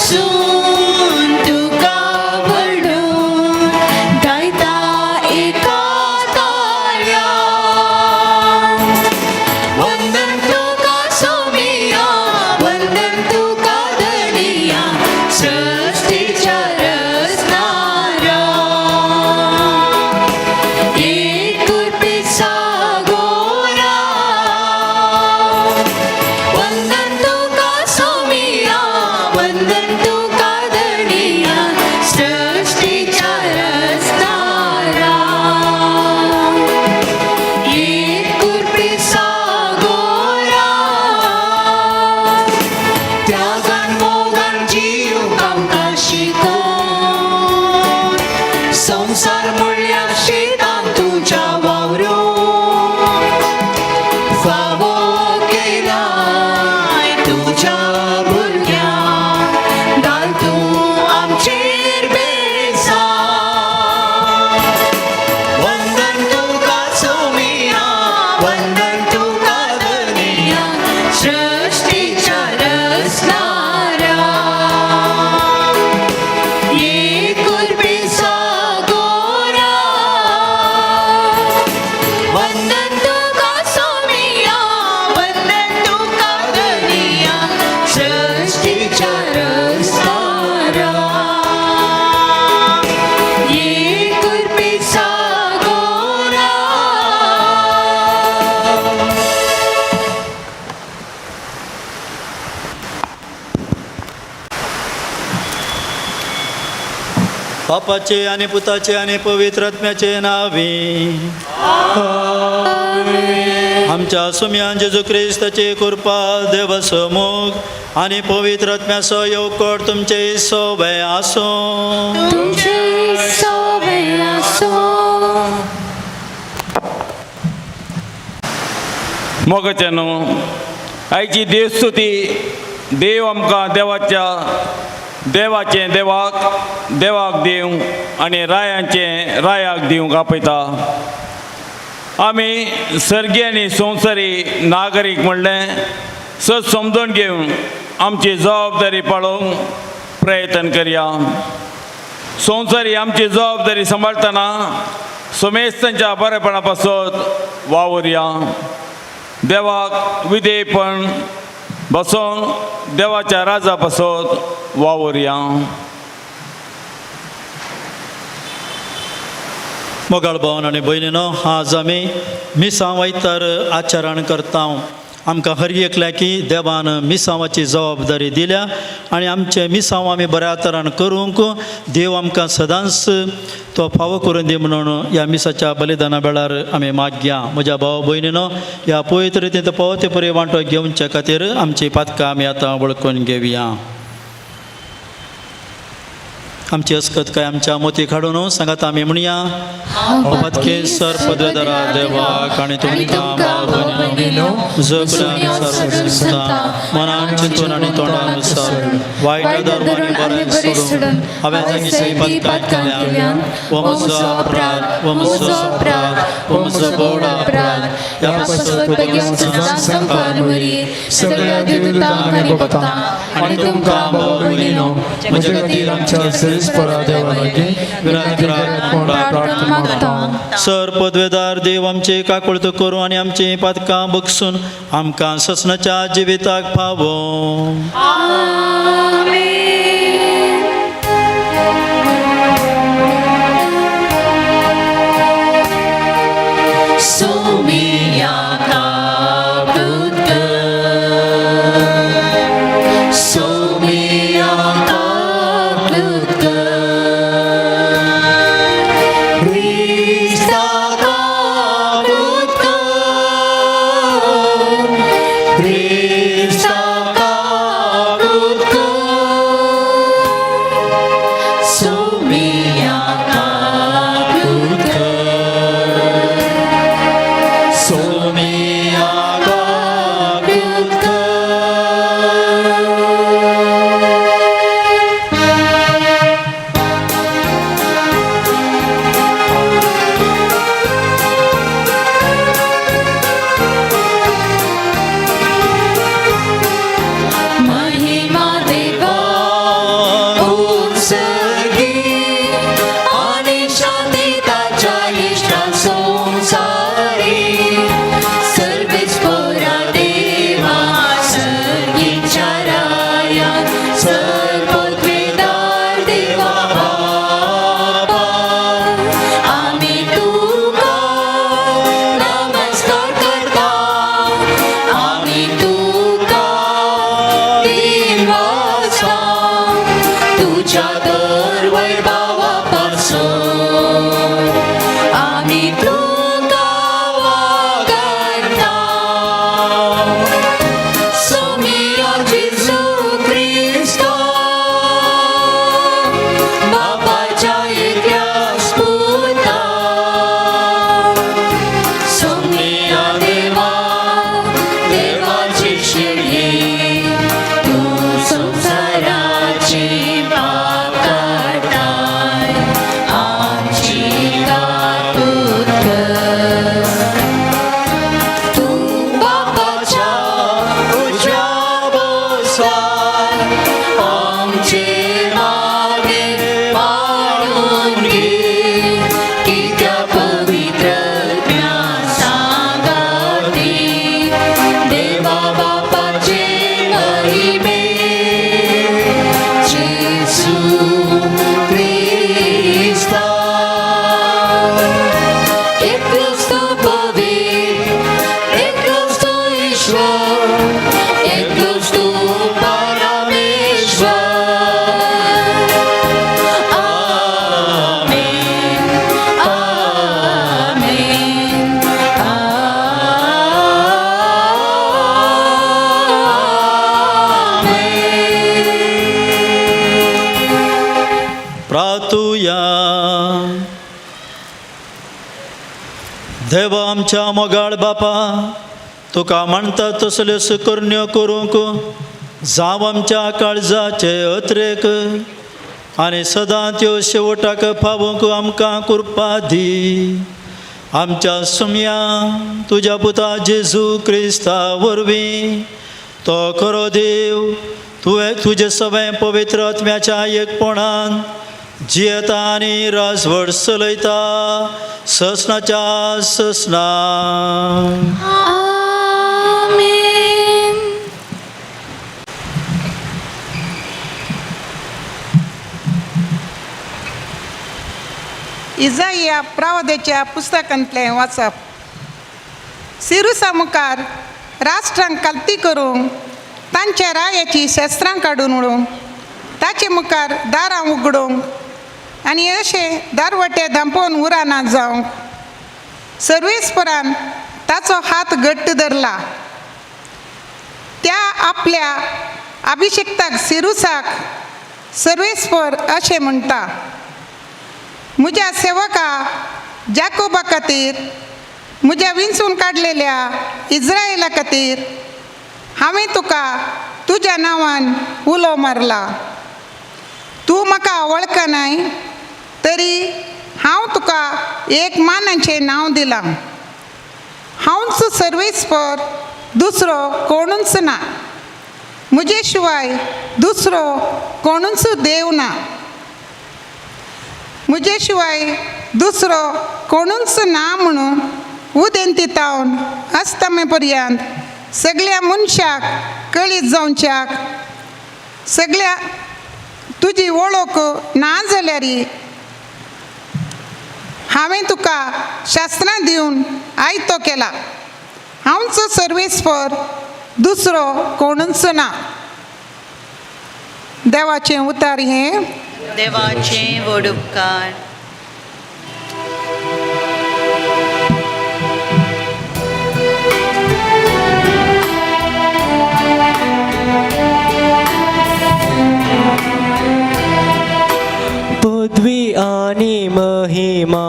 पासून तुका व्हडून गायता एका ताळ्यान. वंदन तुका सोमिया, वंदन तुका धनिया, सृष्टीच्या रचणाऱ्या. एक कृपेचा गोरा. वंदन तुका सोमिया, वंदन तुका धनिया, सृष्टीच्या रचणाऱ्या. एक कृपेचा गोरा. त्यागान मोगान जीव आमकां शिकोवन, संवसार म्हणल्यार शेतान तुज्या वावरून फावो केलाय तुज्या भुरग्यांक, घाल तूं आमचेर बेसांव. वंदन तुका सोमिया, वंदन तुका धनिया, सृष्टीच्या रचणाऱ्या. एक कृपेचा गोरा. वंदन तुका सोमिया, वंदन तुका धनिया, सृष्टीच्या रचणाऱ्या. एक कृपेचा गोरा. बापाचे आणि पुताचे आणि पवित्र आत्म्याचे नावे. आमच्या सुम्यान जेजू क्रिस्ताची कृपा, देवाचो मोग आणि पवित्र आत्म्याचो येवकोट तुमचे सोबे आसूं. तुमचे सोबे आसो. मोगाच्यानो, आयची देवस्तुती देव आमकां देवाच्या देवाचें देवाक, देवाक दिवंक आनी रायांचें रायाक दिवंक आपयता. आमी सर्गी आनी संवसारी नागरीक म्हणलें सद समजून घेवन आमची जबाबदारी पाळोवंक प्रयत्न करया. संवसारी आमची जबाबदारी सांबाळटना समेस्तांच्या बरेपणा पासत वावुरया. देवाक विधेयपण बसोवन देवाच्या राजा पासत वावुरया. मोगाळ भावन आनी भयणीनो, आज आमी मिसांव वयतार आचरण करता. आमकां हर एकल्या की देवान मिसांवाची जबाबदारी दिल्या आनी आमचें मिसांव आमी बऱ्या तरान करूंक देव आमकां सदांच तो फावो करून दी म्हणून ह्या मिसाच्या बलिदाना वेळार आमी मागया. म्हज्या भाव भयणीनो, ह्या पवित्र रितीन पावो ते परी वांटो घेवचे खातीर आमची पातकां आमी आतां वळखून घेवया. आमची अस्कत काय आमच्या मोती काडून सांगात आमी म्हणया, पदके सर पदवेदारा देवाक आनी तुमकां भाव भयणीनो, जगल्या मनान चिंतून आनी तोंडान विसर वायट धरून आनी बरें सोडून हांवें जागी पदकां केल्या. हो म्हजो अपराध, हो म्हजो अपराध, हो म्हजो व्हड अपराध. ह्या पासत संकार मरिये, सगळ्या देवदूतांक आनी भक्तांक आनी तुमकां भाव भयणीनो, म्हजे खातीर आमच्या सरीसपरा देवा लागीं विनंती करात म्हूण प्रार्थना मागता. सर पदवेदार देव आमचे काकुळत करूं आनी आमची पातकां बगसून आमकां ससनाच्या जिविताक फावो. आमेन. सोमिया काकुळट कर, सोमिया काकुळट कर, क्रिस्ता काकुळट कर, क्रिस्ता काकुळट कर. तुज्या तर वैभावा पासून आमी तुका वागता. सोमिया जेजू क्रिस्ता, बापाच्या एकल्याच पुता, सोमिया देवा, देवाची शिडी, तूं संवसाराची पाप काडटाय, आमची कातूत कर. तूं बापाच्या उजव्या बोसार आमचे मागे पाडून घे, कित्या पवित्र सांगाती देवा बापाचे महिमे जेजू क्रिस्ता. एकलोच तूं पवित्र, एकलोच तूं ईश्वर, एकलोच तूं परमेश्वर. आमेन, आमेन, आमेन. प्रातुया. देवा आमच्या मोगाळ बापा, तुका म्हणटा तसल्यो करण्यो करूंक जावं आमच्या काळजाचे अत्रेक आनी सदां त्यो शेवटाक पावोवंक आमकां कृपा दी. आमच्या सुमया तुज्या पुता जेजू क्रिस्ता वरवीं, तो खरो देव, तुवें तुजें सगळें पवित्र आत्म्याच्या एकपणान जियेता आनी राजवट चलयता ससनाच्या ससना. आमेन. इजाइया प्रवाद्याच्या पुस्तकांतलें वाचप. सिरुसा मुखार राष्ट्रांक कालती करूंक, तांच्या रायाची शस्त्रां काडून उडोवंक, ताचे मुखार दारां उगडूंक आनी अशें दारवटे धांपोवन उराना जावंक सर्वेस्परान ताचो हात घट्ट धरला. त्या आपल्या अभिषेक्ताक सिरुसाक सर्वेस्पर अशें म्हणटा, म्हज्या सेवका जाकोबा खातीर, म्हज्या विंचून काडलेल्या इज्रायला खातीर हांवें तुका तुज्या नांवान उलो मारला. तूं म्हाका वळखनाय तरी हांव तुका एक मानाचें नांव दिलां. हांवच सर्वेस्पर, दुसरो कोणूच ना. म्हजे शिवाय दुसरो कोणूच देव ना. म्हजे शिवाय दुसरो कोणूच ना म्हणून उदेंती तावन अस्तमे पर्यंत सगळ्या मनशाक कळीत जावच्याक, सगळ्या तुजी वळख ना जाल्यार हांवें तुका शास्त्रां दिवन आयतो केला. हांवच सर्वेस्पर, दुसरो कोणूच ना. देवाचें उतार हें. देवाचे व्हड उपकार. पदवी आनी महिमा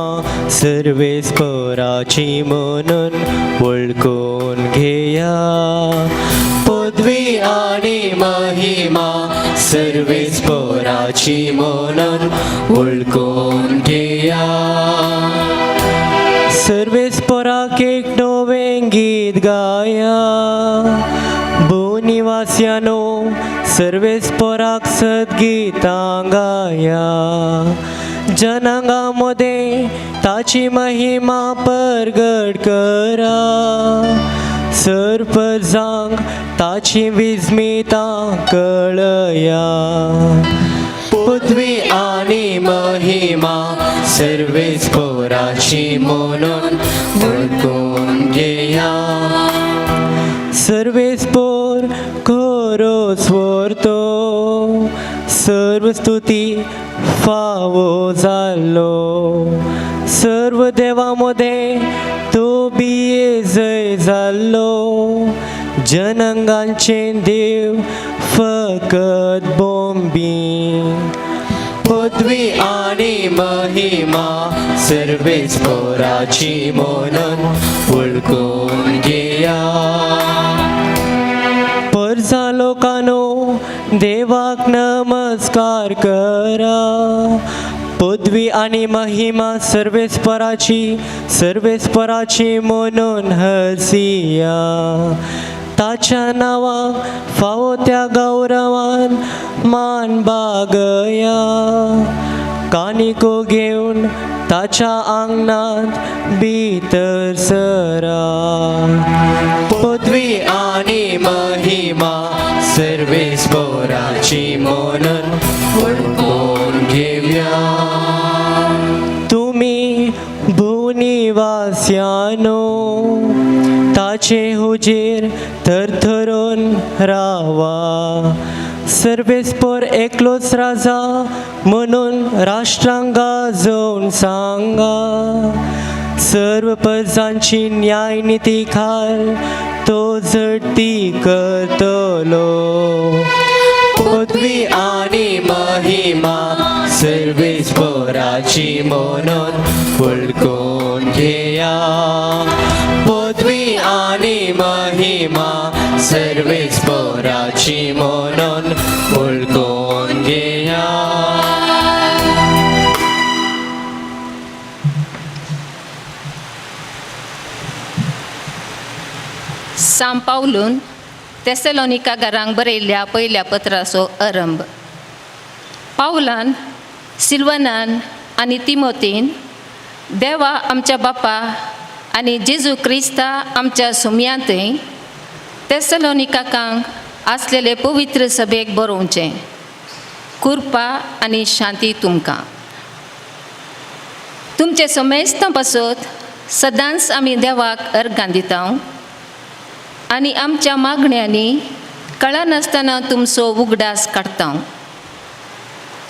सर्वेस्पराची म्हणून वळखून घेया. पदवी आनी महिमा सर्वेस्पराची म्हणून वळखून घेया. सर्वेस्पराक एक नवें गीत गाया. भूनिवास्यानो, सर्वेस्पराक सद्गीतां गाया. जनांगा मदें ताची महिमा परगट करा. सर्पजांक ताची विस्मितां कळया. पृथ्वी आनी महिमा सर्वेस्पराची म्हणून वळखून घेया. सर्वेस्पर खरो स्वर तो. सर्व स्तुती फावो जाल्लो सर्व देवा मदें तो बिये जय जाल्लो जनंगांचे देव फकत बोंबी पदवी आणि महिमा सर्वेच पोराची म्हणून वळखून घेया परजा लोकांनो देवाक नमस्कार करा पदवी आणि महिमा सर्वेस्पराची सर्वेस्पराची म्हणून हसिया ताच्या नावाक फावो त्या गौरवान मान बागया कानिको घेवन ताच्या आंगणांत भितर सरा पदवी आणि महिमा सर्वेस्पराची म्हणून वळखून घेवया तुमी भुनिवास्यानो ताचे हुजीर थरथरून रावा सर्वेस्पर एकलोच राजा म्हणून राष्ट्रांक गाजोवन सांगा सर्व प्रजांची न्यायनिती खाल तो झडती करतलो पदवी आणि महिमा सर्वेस्पराची म्हणून वळखून घेया पदवी आणि महिमा सर्वेस्पराची म्हणून वळखून घेया. सांव पावलून तेसेलोनिका घरांक बरयल्ल्या पयल्या पत्राचो अरंभ. पावलान सिल्वनान आनी तिमोतीन देवा आमच्या बापा आनी जेजू क्रिस्ता आमच्या सुमयांतय तेसलोनिकाकांक आसलेले पवित्र सभेक बरोवचें. कृपा आनी शांती तुमकां. तुमचे समेस्तां पासत सदांच आमी देवाक अर्गां दिता आनी आमच्या मागण्यांनी कळनासतना तुमचो उगडास काडटा.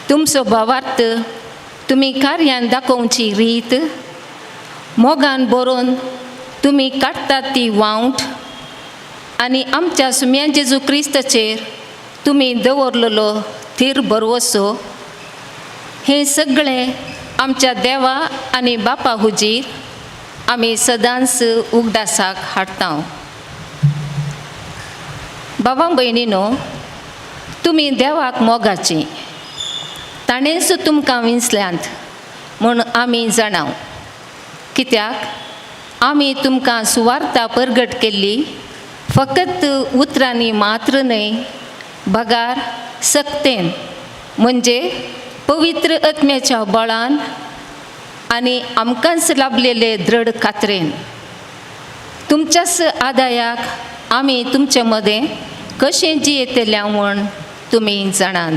तुमचो भावार्थ तुमी कार्यान दाखोवची रीत मोगान बरोवन तुमी काडटात ती वावंट आनी आमच्या सुम्या जेजू क्रिस्ताचेर तुमी दवरलेलो थीर भरवसो हें सगळें आमच्या देवा आनी बापा हुजीर आमी सदांच उगडासाक हाडटा. बाबा भयणीनो, तुमी देवाक मोगाची, ताणेंच तुमकां विंचल्यांत म्हूण आमी जाणाव. कित्याक आमी तुमकां सुवार्ता परगट केल्ली फकत उतरांनी मात्र न्हय बगार सक्तेन म्हणजे पवित्र आत्म्याच्या बळान आनी आमकांच लाभलेले दृढ खात्रेन. तुमच्याच आदायाक आमी तुमचे मदें कशें जियेतल्या म्हूण तुमी जाणात.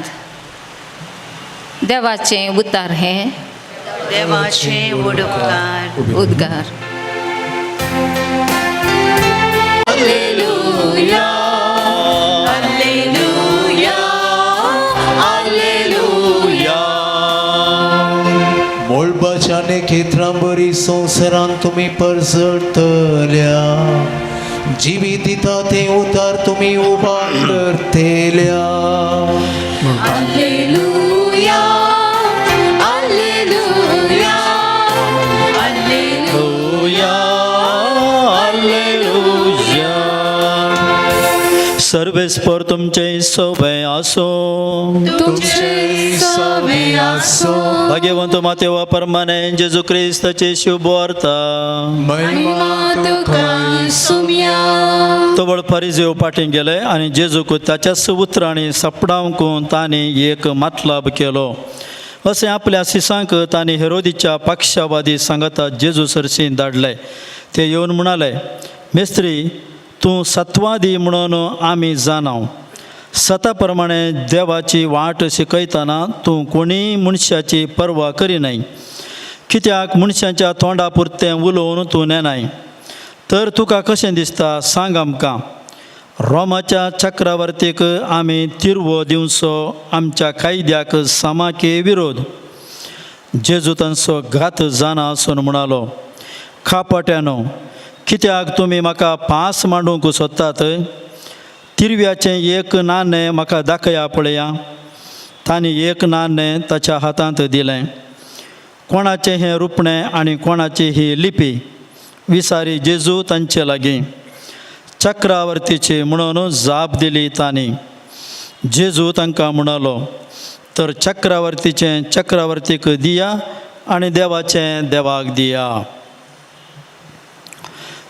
देवाचें उतार हें देवाचे उडकार. उद्गार. मळबाच्या नेखेत्रांबरी संवसारांत तुमी परजळतल्या जिवीत दिता तें उतार तुमी उबार करतल्या. Alleluia, alleluia, alleluia, alleluia. सर्वेस्पर तुमचे सोबे आसो. तुमचे सवे आसो. भाग्यवंत मातेवा परमाने जेजू क्रिस्ताची शुभवार्ता. महिमा तुका सुम्या. तवळ फारीजेव फाटीं गेले आनी जेजूक ताच्याच उतरांनी सपडावंक तांणी एक मतलाब केलो. अशें आपल्या सिसांक तांणी हेरोदीच्या पक्षवादी सांगाता जेजू सरशीं धाडले. ते येवन म्हणाले, मेस्त्री, तूं सत्वादी म्हणून आमी जाणाव. सता प्रमाणे देवाची वाट शिकयतना तूं कोणीय मनशाची पर्वा करिनाय, कित्याक मनशाच्या तोंडा पुरतें उलोवन तूं नेनाय. तर तुका कशें दिसता सांग आमकां, रोमाच्या चक्रवर्तीक आमी तिरवो दिवचो आमच्या कायद्याक सामाके विरोध. जेजू तांचो घात जाणा आसून म्हणालो, खापाट्यानो, कित्याक तुमी म्हाका पास मांडूंक सोदतात? तिरव्याचें एक नाणें म्हाका दाखया पळया. तांणी एक नाणें ताच्या हातांत दिलें. कोणाचें हें रुपणें आनी कोणाची ही लिपी? विसारी जेजू तांचे लागीं. चक्रावर्तीची, म्हणून जाप दिली तांणी. जेजू तांकां म्हणालो, तर चक्रावर्तीचें चक्रावर्तीक दिया आनी देवाचें देवाक दिया.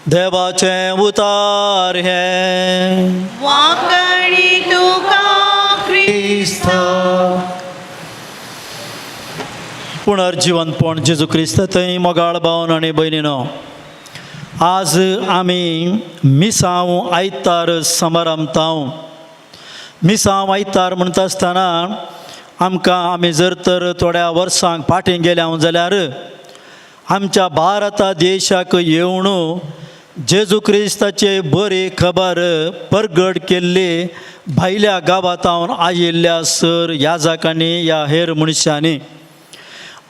देवाचें उतार हें. वांकडी तुका क्रिस्ता. पुनर्जिवनपण जेजू क्रिस्त थंय मोगाळ भावन आनी भयणीनो, आज आमी मिसांव आयतार समारंभताव. मिसांव आयतार म्हणटा आसतना आमकां आमी जर तर थोड्या वर्सांक फाटीं गेल्या जाल्यार आमच्या भारता देशाक येवन जेजू क्रिस्ताचे बरी खबर परगट केल्ली भायल्या गांवांत आयिल्ल्या सर याजकांनी या हेर मनशांनी.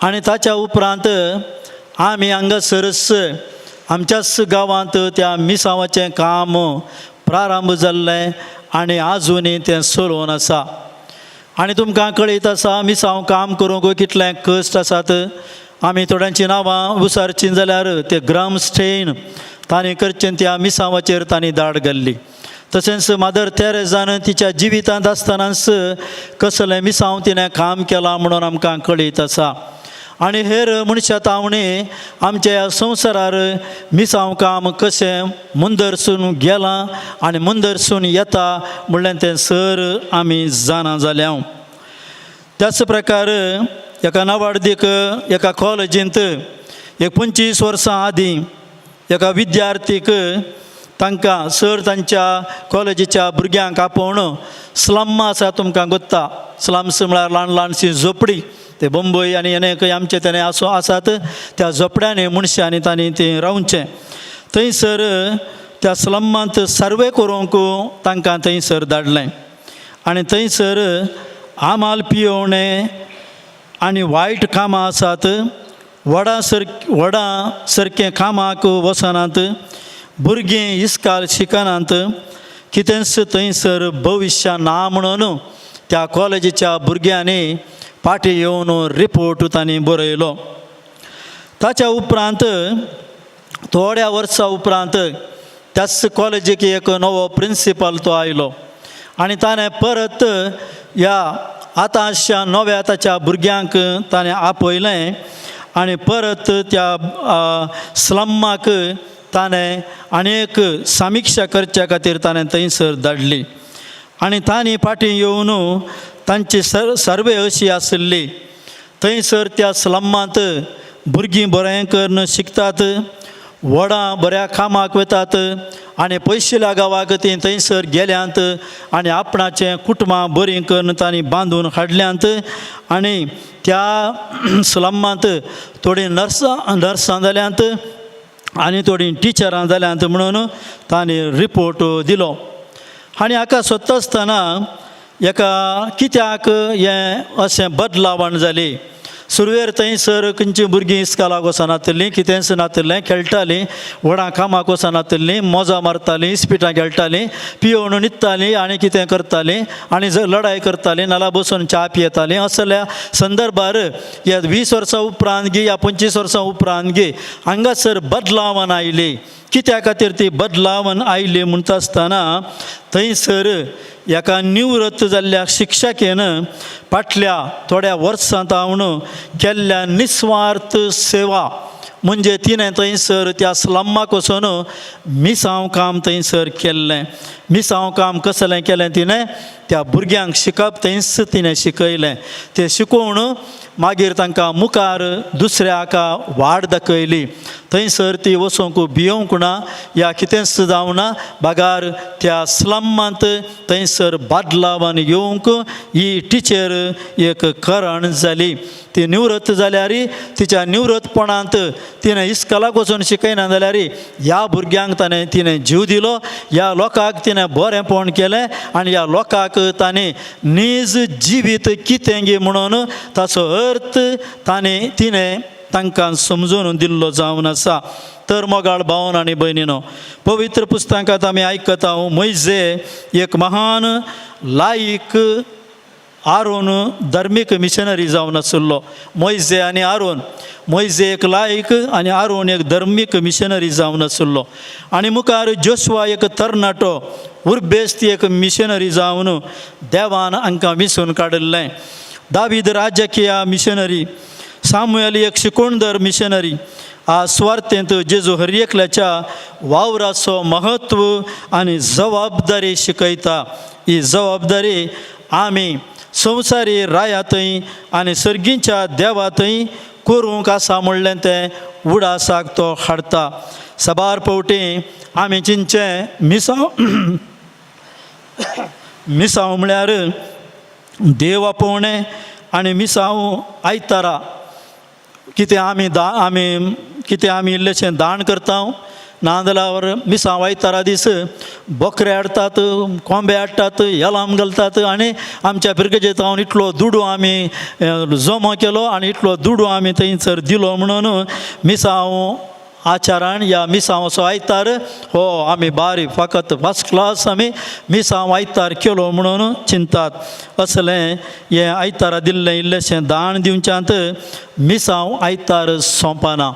आनी ताच्या उपरांत आमी हांगासरच आमच्याच गांवांत त्या मिसांवाचें काम प्रारंभ जाल्लें आनी आजुनूय तें चलोवन आसा. आनी तुमकां कळीत आसा मिसांव काम करूंक कितलें कश्ट आसात. आमी थोड्यांचीं नांवां विचारचीं जाल्यार ते ग्राम स्टेन तांणी करचें त्या मिसांवाचेर तांणी दाड घाल्ली. तशेंच मादर तेरेजान तिच्या जिवितांत आसतनाच कसलें मिसांव तिणें काम केलां म्हणून आमकां कळीत आसा. आनी हेर मनशां तावणी आमच्या ह्या संवसारार मिसांव काम कशें मुंदरसून गेलां आनी मुंदरसून येता म्हणल्यार तें सर आमी जाणा जाल्या. त्याच प्रकार एका नावाडदीक एका कॉलेजींत एक 25 वर्सां आदीं एका विद्यार्थीक तांकां सर तांच्या कॉलेजीच्या भुरग्यांक आपोवन स्लम आसा तुमकां गोत्ता, स्लम्स म्हळ्यार ल्हान ल्हानशी झोपडी, ते बंबय आनी अनेक आमचे तेणे आसो आसात, त्या झोपड्यांनी मनशांनी तांणी तें रावचें. थंयसर त्या स्लमांत सर्वे करूंक तांकां थंयसर धाडलें आनी थंयसर आमाल पियोवणें आनी वायट कामां आसात, व्हडां सारकें कामाक वचनात, भुरगीं इस्काल शिकनात, कितेंच थंयसर भविश्य ना म्हणून त्या कॉलेजीच्या भुरग्यांनी फाटीं येवन रिपोर्ट तांणी बरयलो. ताच्या उपरांत थोड्या वर्सां उपरांत त्याच कॉलेजीक एक नवो प्रिंसिपल तो आयलो आनी ताणें परत ह्या आतांच्या नव्या ताच्या भुरग्यांक ताणें आपयलें आनी परत त्या स्लम्माक ताणें आनी एक समिक्षा करच्या खातीर ताणें थंयसर धाडली. आनी तांणी फाटीं येवन तांची सर्वे अशी आशिल्ली, थंयसर त्या स्लम्मांत भुरगीं बरें करून शिकतात, व्हडां बऱ्या कामाक वतात आनी पयशिल्या गांवाक तीं थंयसर गेल्यांत आनी आपणाचें कुटुंबां बरीं करून तांणी बांदून हाडल्यांत. आनी त्या स्लम्मांत थोडीं नर्सां जाल्यांत आनी थोडीं टिचरां जाल्यांत म्हणून तांणी रिपोर्ट दिलो. आनी हाका सोदता आसतना एका कित्याक हें अशें बदलावण जाली, सुरवेर थंयसर खंयचीं भुरगीं इस्कालाक वचनातिल्लीं, कितेंच नातिल्लें, खेळटालीं, व्हडां कामाक वचनातिल्लीं, मोजां मारतालीं, इस्पिटां खेळटालीं, पियोवन न्हिदतालीं आनी कितें करतालीं आनी लडाय करतालीं, नाल्यार बसून च्या पियेतालीं. असल्या संदर्भार ह्या 20 वर्सां उपरांत गी ह्या 25 वर्सां उपरांत गी हांगासर बदलावण आयली. कित्या खातीर ती बदलावण आयली म्हणटा आसतना थंयसर एका निवृत्त जाल्ल्या शिक्षकेन फाटल्या थोड्या वर्सां तावन केल्ल्या निस्वार्थ सेवा म्हणजे तिणें थंयसर त्या स्लम्माक वचून मिसांव काम थंयसर केल्लें. मिसांव काम कसलें केलें तिणें? त्या भुरग्यांक शिकप थंयच तिणें शिकयलें. तें शिकोवन मागीर तांकां मुखार दुसऱ्याका वाट दाखयली. थंयसर ती वचोंक भियोंक ना या कितेंच जावना, बगार त्या स्लमांत थंयसर बदलावान येवंक ही टिचर एक करण जाली. ती निवृत्त जाल्यार तिच्या निवृत्तपणांत तिणें इस्कलाक वचून शिकयना जाल्यार ह्या भुरग्यांक ताणें तिणें जीव दिलो, ह्या लोकांक तिणें बरेंपण केलें आनी ह्या लोकांक ताणें नीज जिवीत कितें गी म्हणून ताचो अर्थ ताणें तिणें तांकां समजून दिल्लो जावन आसा. तर मोगाळ भावन आनी भयणीनो, पवित्र पुस्तकांत आमी आयकता मोयजे एक महान लायक आरोन धर्मीक मिशनरी जावन आशिल्लो. मोयजे आनी आरोन, मोयजे एक लायक आनी आरोन एक धर्मीक मिशनरी जावन आशिल्लो. आनी मुखार जोशवा एक तरणाटो उर्बेस्त एक मिशनरी जावन देवान हांकां विसून काडिल्लें. दावीद राजकीय मिशनरी, सामुएल एक शिकोणदर मिशनरी. आ स्वार्थेंत जेजू हर एकल्याच्या वावराचो महत्व आनी जबाबदारी शिकयता. ही जबाबदारी आमी संवसारी रायातय आनी सर्गीच्या देवातय करूंक आसा म्हणलें तें उडासाक तो हाडटा. साबार फावटी आमी चिंतचें मिसांव मिसांव म्हळ्यार देव आपोवणें आनी मिसांव आयतारा कितें आमी आमी कितें आमी इल्लेशें दाण करता, नाजाल्यार मिसांव आयतारा दीस बोकरे हाडटात, कोंबे हाडटात, येलाम घालतात आनी आमच्या फिरगजेंत हांव इतलो दुडू आमी जमो केलो आनी इतलो दुडू आमी थंयसर दिलो म्हणून मिसांव आचारान या मिसांवाचो आयतार हो आमी बारीक फकत फर्स्ट क्लास आमी मिसांव आयतार केलो म्हणून चिंतात. असलें हें आयतारा दिल्लें इल्लेशें दाण दिवच्यांत मिसांव आयतार सोंपना.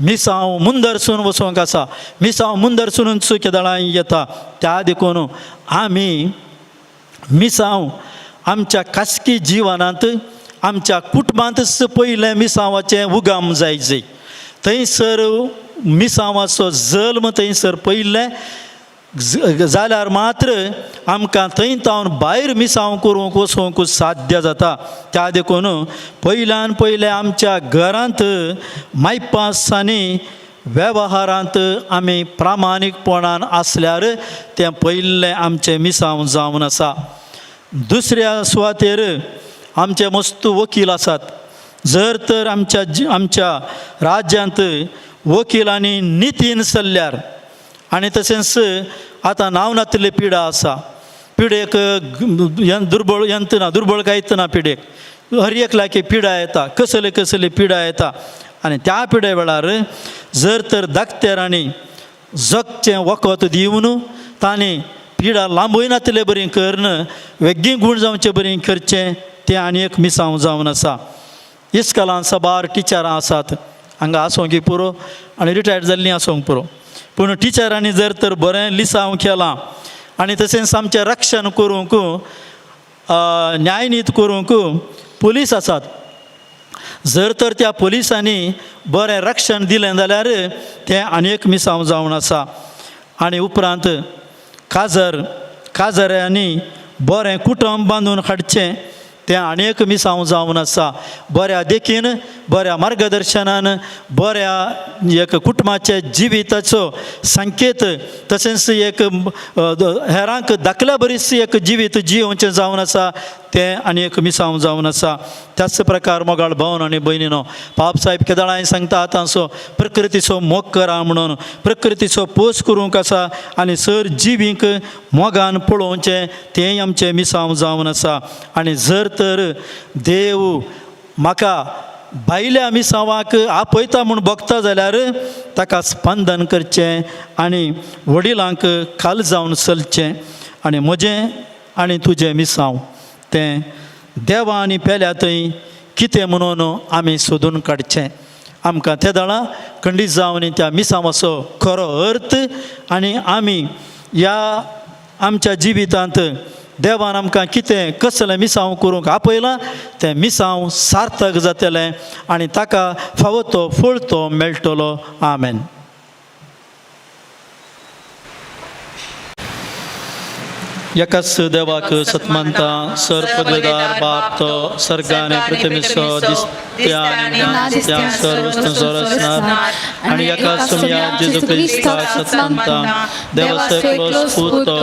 मिसांव मुंदरसून वचोंक आसा, मिसांव मुंदरसूनच केदळां येता. त्या देखून आमी मिसांव आमच्या खासगी जिवनांत आमच्या कुटुंबांतच पयलें मिसांवाचें उगम जायचे. थंयसर मिसांवाचो जल्म थंयसर पयलें जाल्यार मात्र आमकां थंय तावन भायर मिसांव करूंक वचोंक साध्य जाता. त्या देखून पयल्यान पयलें आमच्या घरांत मायपास आनी वेव्हारांत आमी प्रामाणीकपणान आसल्यार तें पयलें आमचें मिसांव जावन आसा. दुसऱ्या सुवातेर आमचे मस्त वकील आसात. जर तर आमच्या आमच्या राज्यांत वकिलांनी नितीन चल्ल्यार आनी तशेंच आतां नांव नातिल्ली पिडा आसा, पिडेक दुर्बळ यंतना दुर्बळ काय येतना पिडेक हर एकल्याक पिडा येता, कसले कसले पिडा येता आनी त्या पिडे वेळार जर तर दाक्तेरांनी जगचें वखद दिवन तांणी पिडा लांबय नातिल्ले बरी करून वेगीं गूण जावचे बरी करचें तें आनी एक मिसांव जावन आसा. इस्कलान साबार टिचरां आसात, हांगा आसूंक पुरो आनी रिटायर्ड जाल्लीं आसूंक पुरो, पूण टिचरांनी जर तर बरें लिसांव केलां आनी तशेंच आमचें रक्षण करूंक न्यायनीत करूंक पुलीस आसात, जर तर त्या पुलिसांनी बरें रक्षण दिलें जाल्यार तें आनी एक मिसांव जावन आसा. आनी उपरांत काजर काजऱ्यांनी बरें कुटुंब बांदून हाडचें तें आनी एक मिसांव जावन आसा. बऱ्या देखीन बऱ्या मार्गदर्शनान बऱ्या एक कुटुंबाच्या जिविताचो संकेत तशेंच एक हेरांक दाखल्या बरीच एक जिवीत जियोवचें जावन आसा तें आनी एक मिसांव जावन आसा. त्याच प्रकार मोगाळ भावन आनी भयणीनो, पाप साहेब केदळांय सांगता आतांचो प्रकृतीचो मोग करा म्हणून प्रकृतीचो पोस करूंक आसा आनी सर जिवींक मोगान पळोवचें तेंय आमचें मिसांव जावन आसा. आनी जर तर देव म्हाका भायल्या मिसांवाक आपयता म्हूण भोगता जाल्यार ताका स्पंदन करचें आनी वडिलांक खाल जावन चलचें आनी म्हजें आनी तुजें मिसांव तें देवा आनी पेल्या थंय कितें म्हणून आमी सोदून काडचें. आमकां ते दळां खंडीत जावन त्या मिसांवाचो खरो अर्थ आनी आमी ह्या आमच्या जिवितांत देवान आमकां कितें कसलें मिसांव करूंक आपयलां तें मिसांव सार्थक जातलें आनी ताका फावो तो फळ तो मेळटलो. आमेन. एकाच देवाक सतमानता सर पदवेदार बाप तो सर्गाने पृथ्वीसो दिसत्या आनी ना दिसत्या सर वस्तूंचो रचणार आनी एकाच सुमया जेजू क्रिस्ताक सतमानता देवाचो एकलोच पूत तो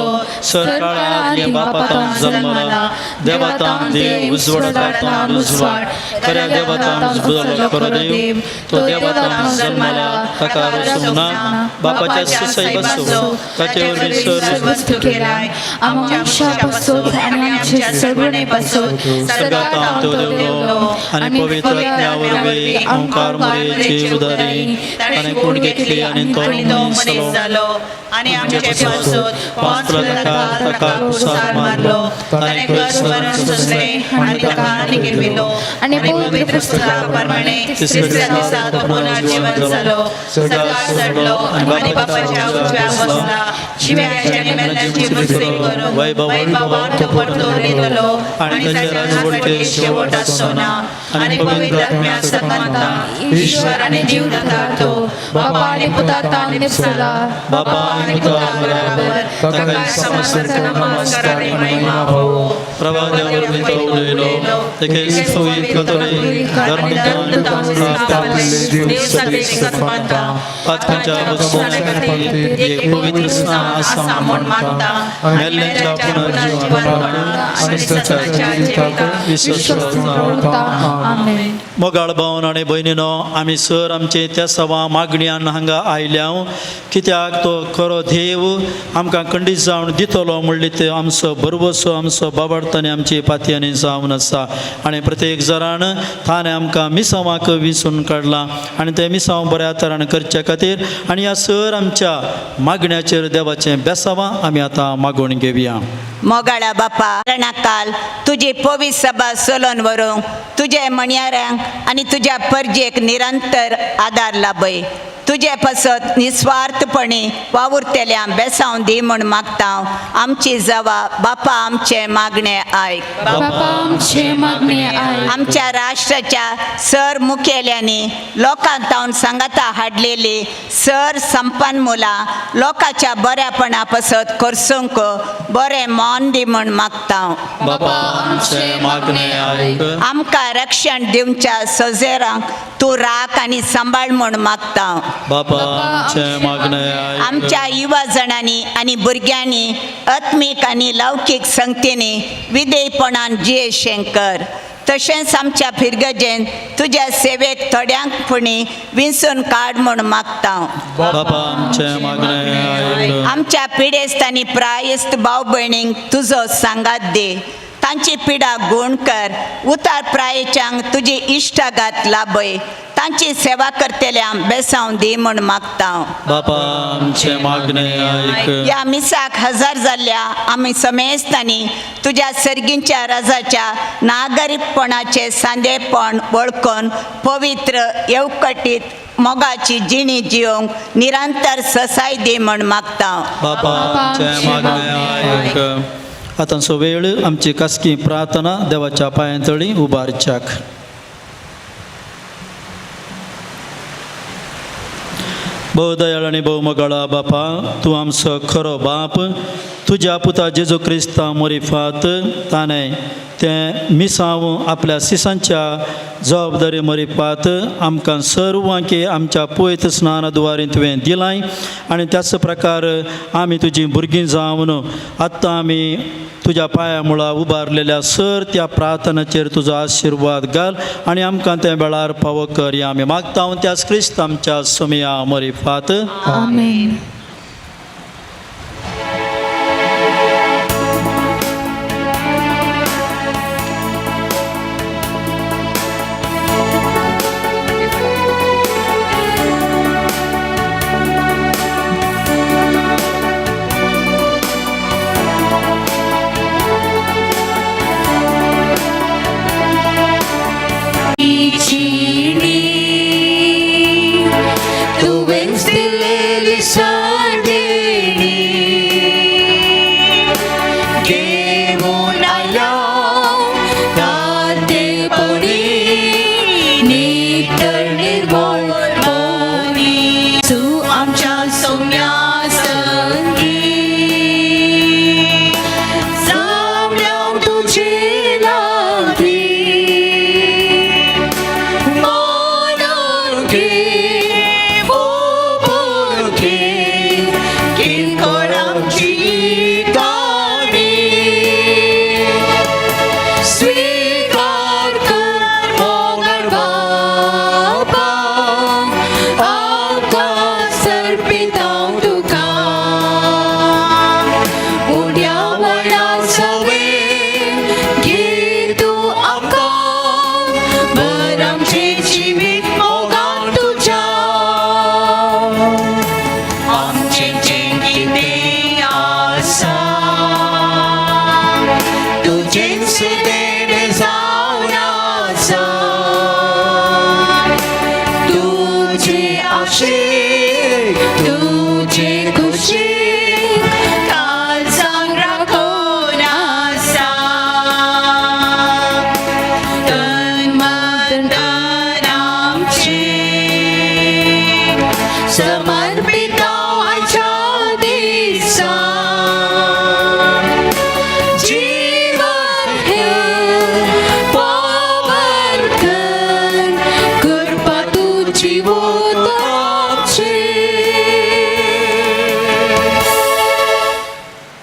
सर काळा आदल्या बापातान जल्मला देवातान देव उजवाडातान उजवाड खऱ्या देवातान उजवाडलो खरो देव तो देवातान जल्मला ताका रसूंक ना बापाच्या सुसय बसो ताचे वरवीं सर वस्तू केलाय आमच्या पासून आणि आमच्या सगळे पासून स्वर्गांत तो देवलो आनी पवित्र आत्म्या वरवीं ओंकार मोरयेची उदारी ताणें कूड घेतली आनी तो मनीस जालो आनी आमचे पासून पांच ताका कुसार मारलो ताणें क्रूस मरण सोंसलें आनी ताका आनी केलो आनी पवित्र पुस्तका प्रमाणे तिसऱ्या दिसा तो पुनर्जीवन जालो स्वर्गार चडलो आनी बापाच्या उजव्या बसला जिव्याच्या आनी मेल्ल्यांची मुस्त्री करून वैभवान तो परतून येतलो आनी ताच्या राजवटीक शेवट आसचो ना आनी पवित्र आत्म्या सन्मानता ईश्वर आनी जीवदाता तो बापा आनी पुता निपसला बाबा आनी पुता बराबर ताका समस्त नमस्कार आनी महिमा भोवो प्रभा देव वरवीं तो उलयलो तेके सोयी कतोली धर्मदूतान देव सगळे सन्मानता आत्म्याच्या वचनाखातीर एक पवित्र स्नान आसा म्हूण मानता मेल्ल्यांच्या पुनर्जीवनाक आनी सत्याच्या जिविताक विश्वास दवरता. आमेन. मोगाळ भावन आनी भयणीनो आमी सर आमचे त्या सवा मागण्यान हांगा आयल्या कित्याक तो खरो देव आमकां खंडीत जावन दितलो म्हणली ते आमचो भरवसो आमचो बाबार्थ आनी आमची पातयांनी जावन आसा आनी प्रत्येक जरान ताणें आमकां मिसांवाक विसून काडलां आनी तें मिसांव बऱ्या तरान करचे खातीर आनी ह्या सर आमच्या मागण्याचेर देवाचें बेसावां आमी आतां मागून घेवया. मोगाळा बापा काल तुजी पवित्र सभा चलोवन व्हरूंक तुज्या म्हणयाऱ्यांक आनी तुज्या परजेक निरंतर आदार लाभय. तुजे पासत निस्वार्थपणी वावुरतल्यांक बेसांव दी म्हूण मागता. आमची जवा बापा आमचें मागणें आयक. बापा आमचे मागणे आयक. आमच्या राष्ट्राच्या सर मुखेल्यांनी लोकां तावन सांगाता हाडलेली सर संपन्न मुलां लोकांच्या बऱ्यापणा पासत खर्चूंक बरें मन दी म्हूण मागता. बाबा आमचें मागणें आयक. आमकां रक्षण दिवच्या सोजेरांक तूं राख आनी सांबाळ म्हूण मागता. बाबा आमचें मागणें आयक. आमच्या युवा जणांनी आनी भुरग्यांनी आत्मीक आनी लौकीक संगतींनी विधेयपणान जियेशें कर. तशेंच आमच्या फिरगजेन तुज्या सेवेक थोड्यांक फुणी विंचून काड म्हूण मागता. बाबा आमचें मागणें आयक. आमच्या पिडेस्त आनी प्रायस्त भाव भयणींक तुजो सांगात दी. तांची पिडा गुण कर. उतार प्रायेच्यांक तुजी इश्टागात लाभय. तांची सेवा करतल्यांक बेसांव दी म्हूण मागता. बाबा आमचें मागणें आयक. ह्या मिसाक हजर जाल्ल्या आमी समेस्तांनी तुज्या सर्गींच्या राजाच्या नागरीकपणाचें सांदेपण वळखून पवित्र येवकटीत मोगाची जिणी जिवंक निरंतर ससाय दी म्हूण मागता. बाबा आमचें मागणें आयक. आतांचो वेळ आमची खासगी प्रार्थना देवाच्या पांयांतळी उबारच्याक. भोव दयाळ आनी भोव मोगाळा बापा, तूं आमचो खरो बाप. तुज्या पुता जेजू क्रिस्ता मोरिफात ताणें तें मिसांव आपल्या सिसांच्या जबाबदारी मोरिफात आमकां सर्वांकी आमच्या पयत स्नान द्वारे तुवें दिलाय आनी त्याच प्रकार आमी तुजी भुरगीं जावन आत्तां आमी तुज्या पांया मुळा उबारलेल्या सर त्या प्रार्थनाचेर तुजो आशिर्वाद घाल आनी आमकां त्या वेळार पावो कर या आमी मागता त्याच क्रिस्त आमच्या सोमया मोरिफात. आमेन. तुवेंच दिलेली सा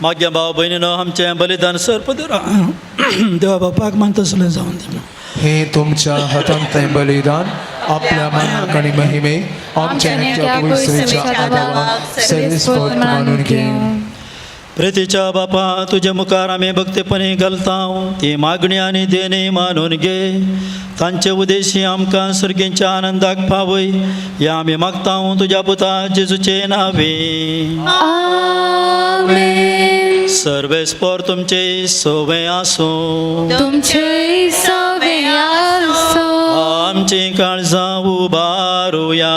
मागीर भाव भयणीनो आमचें बलिदान सर्पदरा देवा बापाक मानतसलें जावन दी. हे तुमच्या हातांतलें बलिदान आपल्या मनाक आनी महिमे आमच्या नित्य पवित्रेच्या आदावाक सर्वेस्पर मानून घेवं. प्रितीच्या बापा तुजे मुखार आमी भक्तीपणी घालता ती मागणी आनी देणी मानून घे. तांचे उदेशी आमकां सर्गींच्या आनंदाक पावय ह्या आमी मागता तुज्या पुता जेजूचे नावे. आमेन. सर्वेस्पर तुमचे सोवे आसूं. तुमचे सवे आसो. आमची काळजां उबारुया.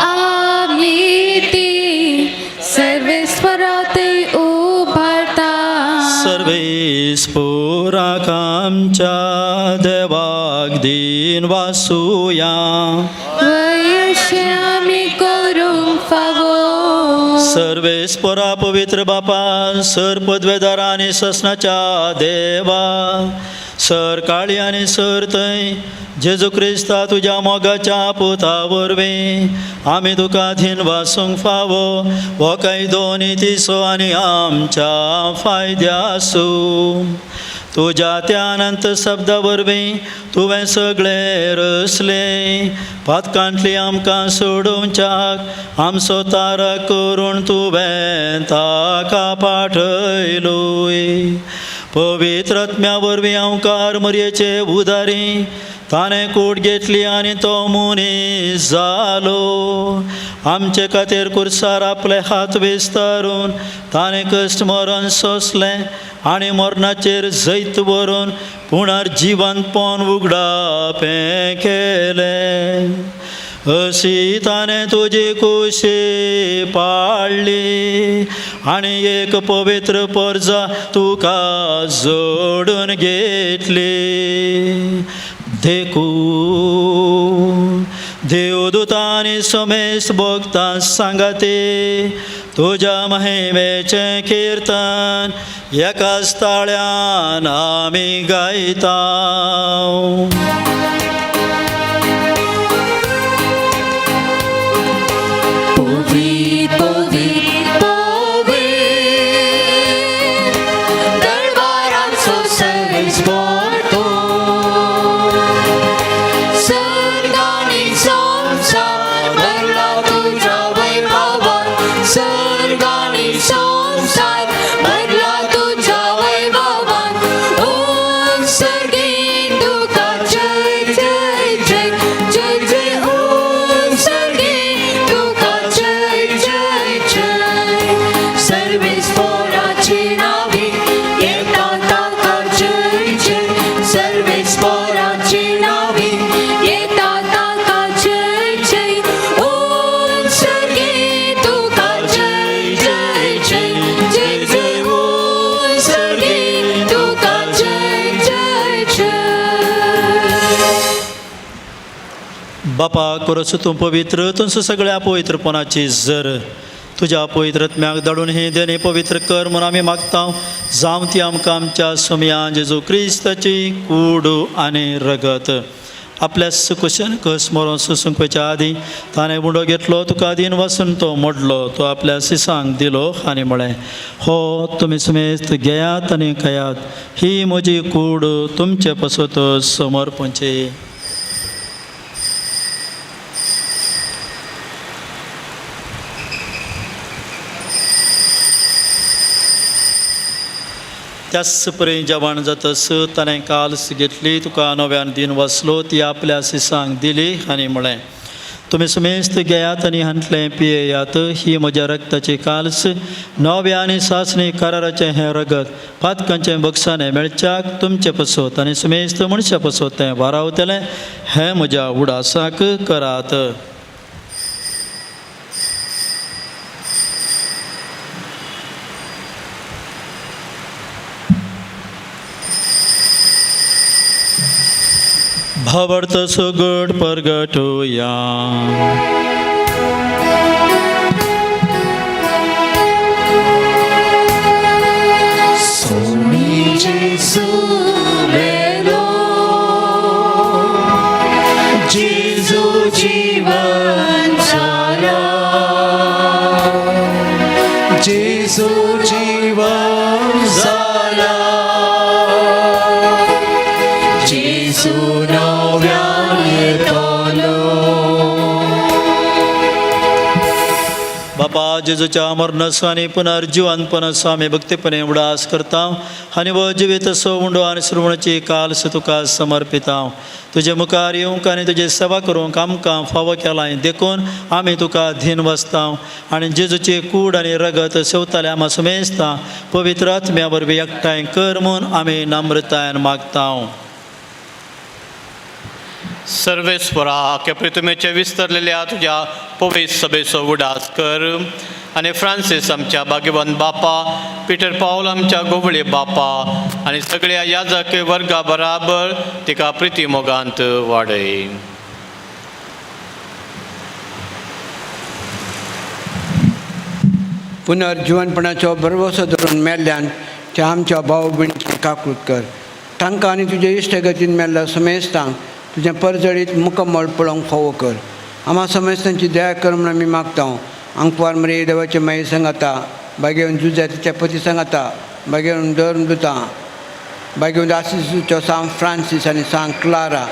आमी ती सर्वेस्परात उभारता. सर्वेस्पोराक आमच्या देवाक दीन वासुया. वयशे आमी करूंक फावो. सर्वेस्पोरा पवित्र बापा सर पदवेदारा आनी ससनाच्या देवा सर काळी आनी सर थंय जेजू क्रिस्ता तुज्या मोगाच्या पुता वरवीं आमी तुका धीन वासूंक फावो हो कायदो नितीचो आनी आमच्या फायद्यासू. तुज्या त्या अनंत शब्दा वरवीं तुवें सगळें रचलें. पातकांतली आमकां सोडोवच्याक आमचो तारक करून तुवें ताका पाठयलोय. पवित्र आत्म्या वरवीं अंकार मरयेचे उदारी ताणें कूट घेतली आनी तो मनीस जालो. आमचे खातीर कुर्सार आपले हात विस्तारून ताणें कश्ट मरण सोंसलें आनी मरणाचेर जैत व्हरून पुनर्जिवंतपण उगडापें केलें. अशी ताणें तुजी कुशी पाळ्ळी आनी एक पवित्र परजा तुका जोडून घेतली. देखून देवदूतांनी समेस्त भक्तां सांगाते तुज्या महिमेचें किर्तन एकाच ताळ्यान आमी गायता. पवित्र पवित्र पवित्र दरबाराचो सर्वेस्पर तो. सर्ग आनी संवसार भरला तुज्या वैभवान. सर्ग आनी संवसार भरला तुज्या वैभवान. ओ सर्गी तुका जय जय जय जय जय. ओ सर्गी तुका जय जय जय. सर्वेस्पराचे नावे येता ताका जय जय. सर्वेस्पराचे नावे येता ताका जय जय. ओ सर्गी तुका जय जय जय जय जय. ओ सर्गी तुका जय जय जय. बापा कोरस तूं पवित्र तुमचो सगळ्या पवित्रपणाची जर तुज्या पवित्र आत्म्याक धाडून ही देणे पवित्र कर म्हूण आमी मागता. जावं ती आमकां आमच्या सुमया जेजू क्रिस्ताची कूड आनी रगत. आपल्या सुकुशन कस मरोन सुसूंकच्या आदीं ताणें उंडो घेतलो तुका दीन वासून तो मोडलो तो आपल्या सिसांक दिलो आनी म्हळें हो तुमी सुमेस्त घेयात आनी खायात ही म्हजी कूड तुमचे पसत समर्पणची. त्याच परी जेवण जातस ताणें काल्स घेतली तुका नव्यान दीन वसलो ती आपल्या सिसांक दिली आनी म्हळें तुमी सुमेस्त घेयात आनी हांतलें पियेयात ही म्हज्या रक्ताची काल्स नव्या आनी सासणी कराराचें हें रगत पातकांचें बक्षाणें मेळच्याक तुमचें पसत आनी सुमेस्त मनशा पसत तें वारावतलें हें म्हज्या उडासाक करात. भावार्थ सुगड परगटुया. सोणी जेजू मेलो जेजू जीवन जाला जेजू जीवन नव्यान येतलो. बापा जेजूच्या मरणाचो आनी पुनर्जिवनपणाचो आमी भक्तीपणे उडास करता आनी वो जिवीत सो उंडो आनी सुरवणाची काल तुका समर्पिता. तुजे मुखार येवंक आनी तुजी सेवा करूंक आमकां फावो केलां देखून आमी तुका धीन बसता आनी जेजूची कूड आनी रगत सेवताले आमा सुमेजता पवित्र आत्म्या वरवीं एकठांय कर म्हूण आमी नम्रतायेन मागता. सर्वेस्वरा आख्या प्रितमेचे विस्तरलेल्या तुज्या पवित्र सभेचो उडास कर आनी फ्रांसीस आमच्या भाग्यवंत बापा, पिटर पावल आमच्या गोवळे बापा आनी सगळ्या याजक वर्गा बराबर तिका प्रिती मोगांत वाडय. पुनर्जिवनपणाचो भरवसो धरून मेल्ल्यान त्या आमच्या भाव भयणीची काकूत कर. तांकां आनी तुजे इश्टगतीन मेल्ल्या समेस्तांक तुजें परजळीत मुकमळ पळोवंक फावो कर. आमा समेस्तांची दया कर म्हूण आमी मागता. आंकवार मरे देवाचे माई सांगाता, बागेवन जुजा तिच्या पती सांगाता, बागेवन धर्म दुता, बागेवन आसिसूचो सांग फ्रांसीस आनी सांग क्लारा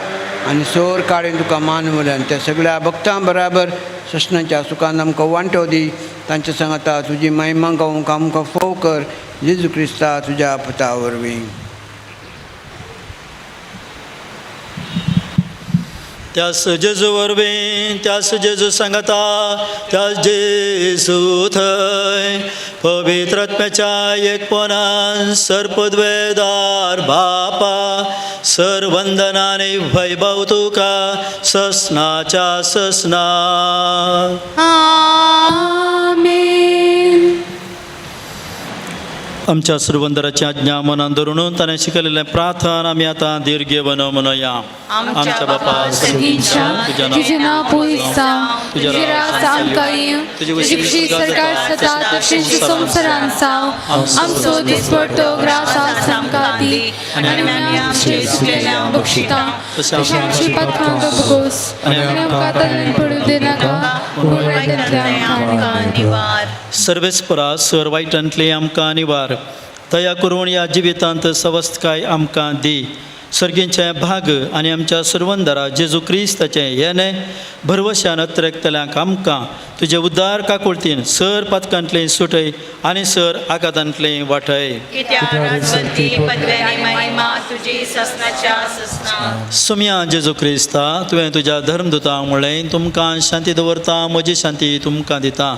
आनी सोर काळेन तुका मान मुल्यान त्या सगळ्या भक्तां बराबर ससनाच्या सुखान आमकां वांटो दी. तांच्या सांगाता तुजी महिमा गावंक आमकां फोव कर. जेजू क्रिस्ता तुज्या पुता वरवीं. त्यास जेजू वरवीं, त्यास जेजू सांगता, त्यास जेजू थंय पवित्र आत्म्याच्या एकपणान सर्पद्वेदार बापा सर वंदनाने वैभव तुका ससनाच्या ससना. आमेन. आमच्या सुरवंदराची आज्ञा मनान धरून ताणें शिकयलेलें प्रार्थना आमी आतां धीर घेवन म्हणुया. आमच्या बापा सगळींच्या तुझे नाव पवित्र जावं, तुझे राज आमकां येवं, तुजी खुशी सरकार सदा तशेंच संवसारांत जावं. आमचो दिसपडतो ग्रास आज आमकां दी आनी आमी आमचे चुकलेल्यांक बक्षिता तशें आमची पातकां भोगोस आनी आमकां तातूंत पडूं दिनाका पूण वायटांतल्यान आमकां निवार. सर्वेस्परा सर वायटांतली आमकां निवार. दया करून ह्या जिवितांत सवस्तकाय आमकां दी. सर्गींचे भाग आनी आमच्या सुरवंदरा जेजू क्रिस्ताचें येणे भरवशान अत्रेकतल्यांक आमकां तुजे उद्दार काकुळतीन सर पातकांतलें सुटय आनी सर आघातांतलें वाटय. सुम्या जेजू क्रिस्ता तुवें तुज्या धर्मदुतांक म्हणलें तुमकां शांती दवरता, म्हजी शांती तुमकां दिता.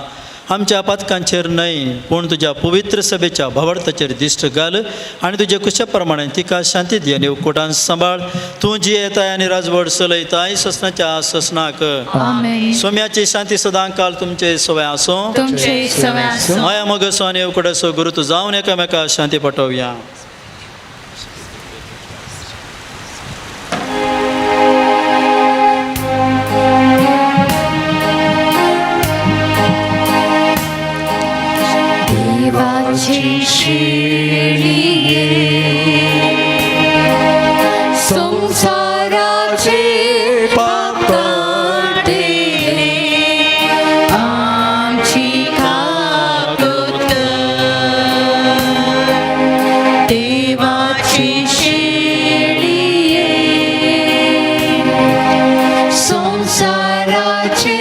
आमच्या पातकांचेर न्हय पूण तुज्या पवित्र सभेच्या भावार्थाचेर दिश्ट घाल आनी तुजे कुशे प्रमाणे तिका शांती दी आनी उकोटान सांबाळ. तूं जी येताय आनी राजवट चलयताय ससनाच्या ससनाक. सोम्याची शांती सदां काल तुमचे सवय आसूं. माया मगसो आनी उकडासो गुरू तूं जावन एकामेका शांती पाठोवया. संसाराचे पाप काडटले आमची काकूत कर. देवाची शेळये संसाराचे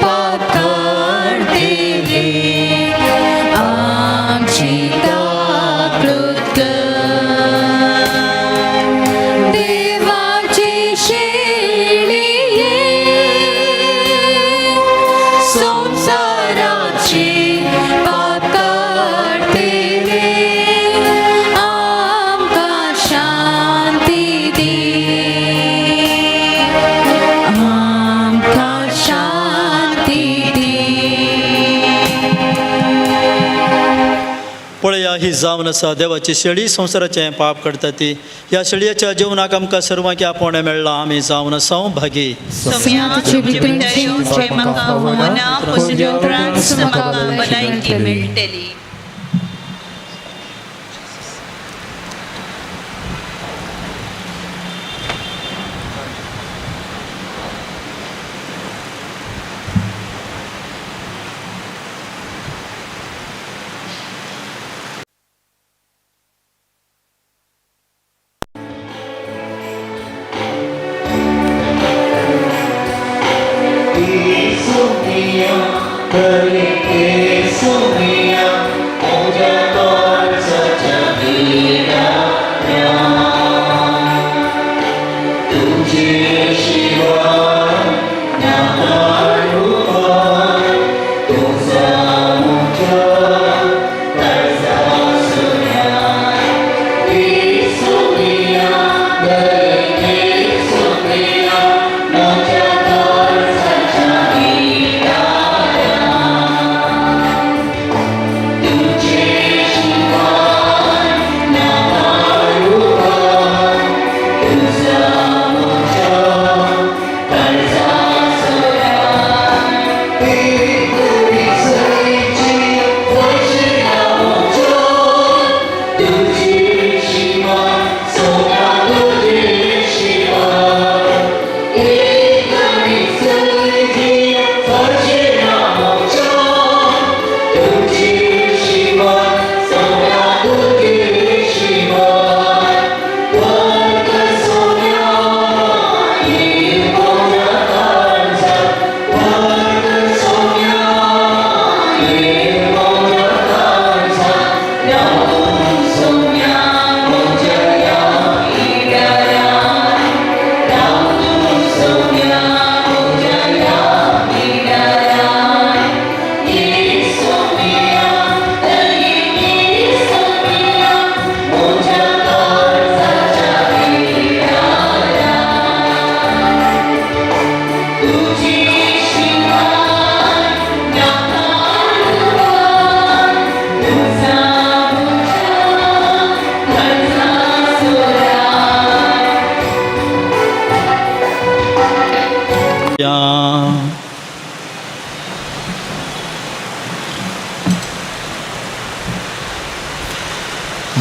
पाप काडटले आमची काकूत कर. देवाची शेळये संसाराचे पाप काडटले आमकां शांती दी, आमकां शांती दी. पळया ही जावन आसा देवाची शेळी संवसाराचें पाप करता ती. ह्या शेळयेच्या जेवणाक आमकां सर्वांक आपोवणें मेळ्ळां. आमी जावन आसा भागी. मेळटली.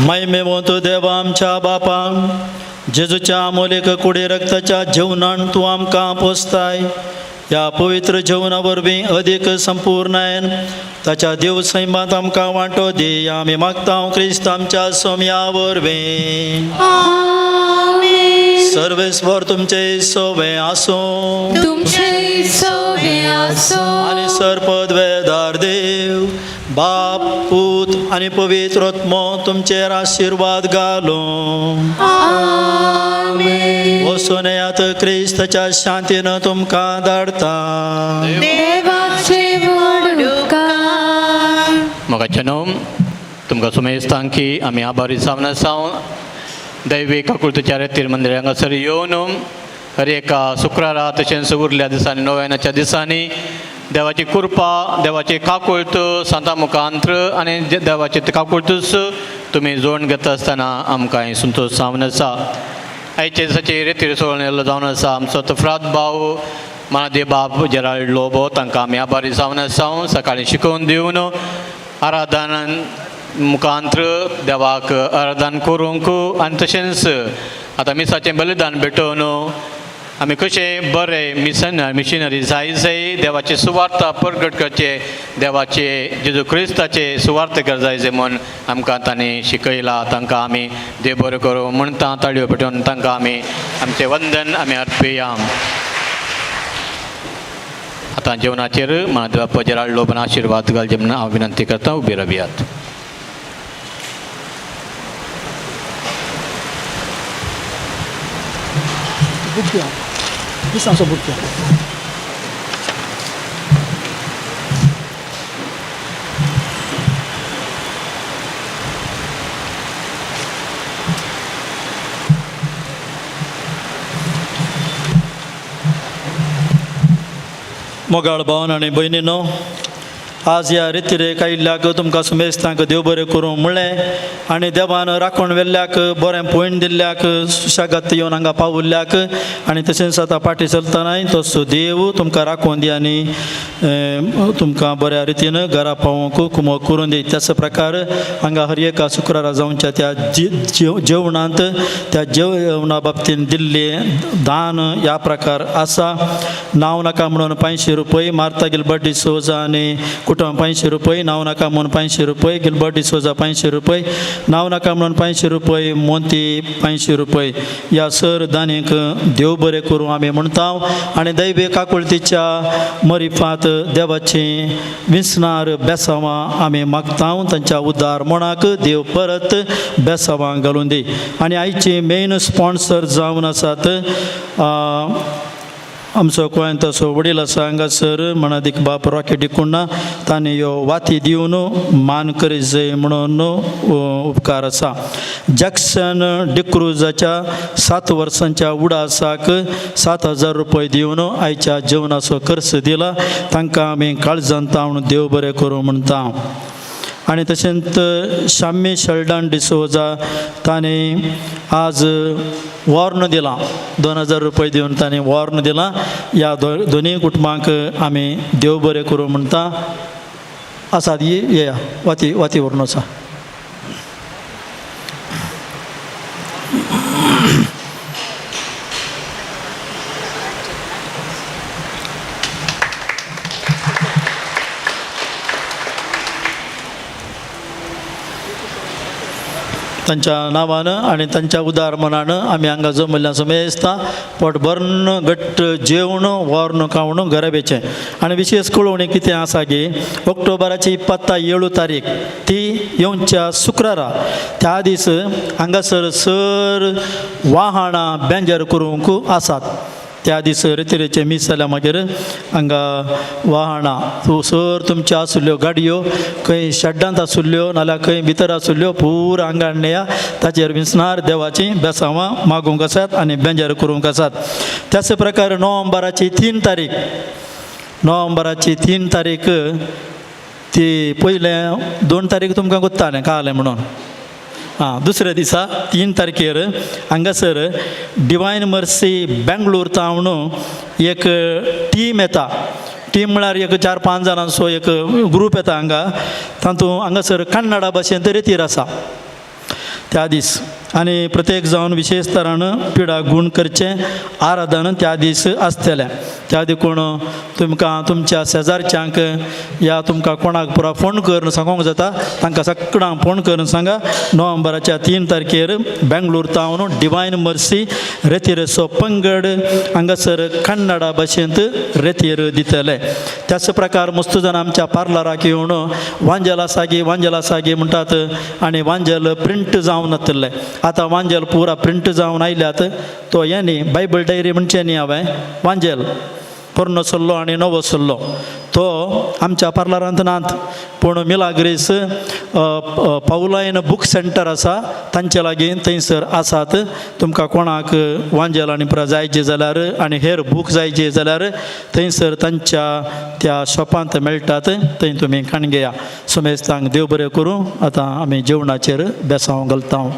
महिमेवंत देवा आमच्या बापा, जेजूच्या अमोलीक कुडी रक्ताच्या जेवणान तूं आमकां पोसताय. ह्या पवित्र जेवणा वरवीं अदीक संपूर्णायन ताच्या देव सैमांत आमकां वांटो दी, आमी मागता क्रिस्त आमच्या सोम्या वरवीं. सर्वेस्वर तुमचे सोवे आसूं, तुमचे सोवे आसो. आनी सर्पद्वेदार देव बाप पूत आनी पवित्र आत्मो तुमचेर आशिर्वाद घालूं. वचून येयात, क्रिस्ताच्या शांतीन तुमकां धाडता. देवाचे व्हड उपकार. मोगाचे तुमकां सुमेस्तांकी आमी आभारी जावन आसा. दैवी काकुळतेच्या रेतीर मंदिर हांगासर येवन हर एका शुक्रारा तशेंच उरल्या दिसांनी नव्यानाच्या दिसांनी देवाची कृपा, देवाची काकुळत सांता मुखांत्र आनी देवाची काकुळतूच तुमी जोडून घेता आसतना आमकां संतोश जावन आसा. आयचे दिसाचे रेतीर सोडून येयल्लो जावन आसा आमचो तो फ्राद भाव मानादे बाब जेराल्ड लोबो, तांकां आमी आभारी जावन आसा. सकाळीं शिकोवन दिवन आराधनान मुखांत्र देवाक आराधन करूंक आनी तशेंच आतां मिसाचें बलिदान भेटोवन आमी कशें बरें मिशनरी जाय जाय देवाची सुवार्ता प्रगट करचे, देवाचे जेजू क्रिस्ताचे सुवार्थ कर जाय जाय म्हूण आमकां तांणी शिकयला. तांकां आमी देव बरें करूं म्हणटा. ताळयो पेटोवन तांकां आमी आमचें वंदन आमी अर्पया. आतां जेवणाचेर म्हादेवा जेराल्ड लोबन आशिर्वाद घालचे म्हणून हांव विनंती करता. उबी रावयात. मोगाळ भावन आनी भयणीनो, आज ह्या रितीरेक आयिल्ल्याक तुमकां सुमेस्तांक देव बरें करूं म्हणलें आनी देवान राखण व्हेल्ल्याक बरें पळोवन दिल्ल्याक सुशेगाद येवन हांगा पावुल्ल्याक आनी तशेंच आतां फाटीं चलतनाय तसो देव तुमकां राखून दी आनी तुमकां बऱ्या रितीन घरा पावोवंक कुमोक करून दी. त्याच प्रकार हांगा हर एका शुक्रारा जावच्या त्या जेवणांत त्या जेवणा बाबतीन दिल्ले दान ह्या प्रकार आसा. नांव नाका म्हणून 500 रुपये मार्ता गिलबर्ट डिसोजा आनी कुटुंब 500 रुपये, नांव नाका म्हणून 500 रुपये, गिलबर्ट डिसोजा 500 रुपये, नांव नाका म्हणून 500 रुपये, मोंती 500 रुपये. ह्या सर दानीक देव बरें करूं आमी म्हणटा आनी दैवी काकुळतीच्या मरिफात देवाची विसनार बेसांवां आमी मागता. तांच्या उदार मणाक देव परत बेसांवां घालून दी. आनी आयची मेन स्पॉन्सर जावन आसात आमचो गोंयांत तसो वडील आसा हांगासर मणादीक बाप रॉकी डिकुण्णा, तांणी ह्यो वाती दिवन मान करीत जाय म्हणून उपकार आसा. जॅक्सन डिक्रुजाच्या 7 वर्सांच्या उडासाक 7,000 रुपये दिवन आयच्या जेवणाचो खर्च दिला. तांकां आमी काळजान तावन देव बरें करूं म्हणटा. आनी तशेंच शाम्मी शेल्डन डिसोजा तांणी आज वॉर्न दिलां, 2,000 रुपये दिवन तांणी वॉर्न दिलां. ह्या दोनूय कुटुंबांक आमी देव बरें करूं म्हणटा. आसात येया वाती वाती व्हरून आसा. तांच्या नांवान आनी तांच्या उदार मनान आमी हांगा जमल्ल्या समेस्ता पोट भरून घट्ट जेवण वर्ण खावन घराब्याचें. आनी विशेश कळोवणी कितें आसा की ऑक्टोबराची 27 तारीख ती येवच्या शुक्रारा, त्या दीस हांगासर सर वाहनां बेंजर करूंक आसात. त्या दीस रेतिरेचें मीस जाल्या मागीर हांगा वाहनां तूं सर तुमच्यो आसुल्ल्यो गाडयो खंय शेड्डांत आसुल्ल्यो नाल्यार खंय भितर आसुल्ल्यो पुरा हांगा हाडया, ताचेर विसनार देवाचीं बेसांवां मागूंक आसात आनी बेंजार करूंक आसात. त्याच प्रकार नोव्हेंबराची 3 तारीख, नोव्हेंबराची 3 तारीख ती पयलें 2 तारीख तुमकां कोत्तालें कळ्ळें म्हणून. आं, दुसऱ्या दिसा 3 तारखेर हांगासर डिवायन मर्सी बेंगलोर तावन एक टीम येता. टीम म्हळ्यार एक 4-5 जाणांचो एक ग्रूप येता हांगा. तातूंत हांगासर कन्नडा भाशेंत रेतीर आसा त्या दीस. आनी प्रत्येक जावन विशेश तरान पिडा गूण करचें आराधन त्या दीस आसतलें. त्या देखून तुमकां तुमच्या शेजारच्यांक या तुमकां कोणाक पुरा फोन करून सांगूंक जाता, तांकां सगळ्यांक फोन करून सांगा नोव्हेंबराच्या 3 तारखेर बेंगलोर तावन डिवायन मर्सी रेतीरेचो पंगड हांगासर कन्नडा भाशेंत रेतीर दितले. त्याच प्रकार मस्त जाण आमच्या पार्लराक येवन वांजेल आसा गी वांजेल आसा गी म्हणटात आनी वांजेल प्रिंट जावन नातलें. आतां वांजेल पुरा प्रिंट जावन आयल्यात. तो हें न्ही बायबल डायरी म्हणचें न्ही, हांवें वांजेल पोरणो सल्लो आनी नवो सल्लो तो आमच्या पार्लरांत नात, पूण मिलाग्रीस पावलायन बूक सेंटर आसा तांचे लागीं थंयसर आसात. तुमकां कोणाक वांजेल आनी पुरा जायचे जाल्यार आनी हेर बूक जायचे जाल्यार थंयसर तांच्या त्या शॉपांत मेळटात, थंय तुमी काण घेया. सुमेस्तांक देव बरें करूं. आतां आमी जेवणाचेर बेसांव घालता.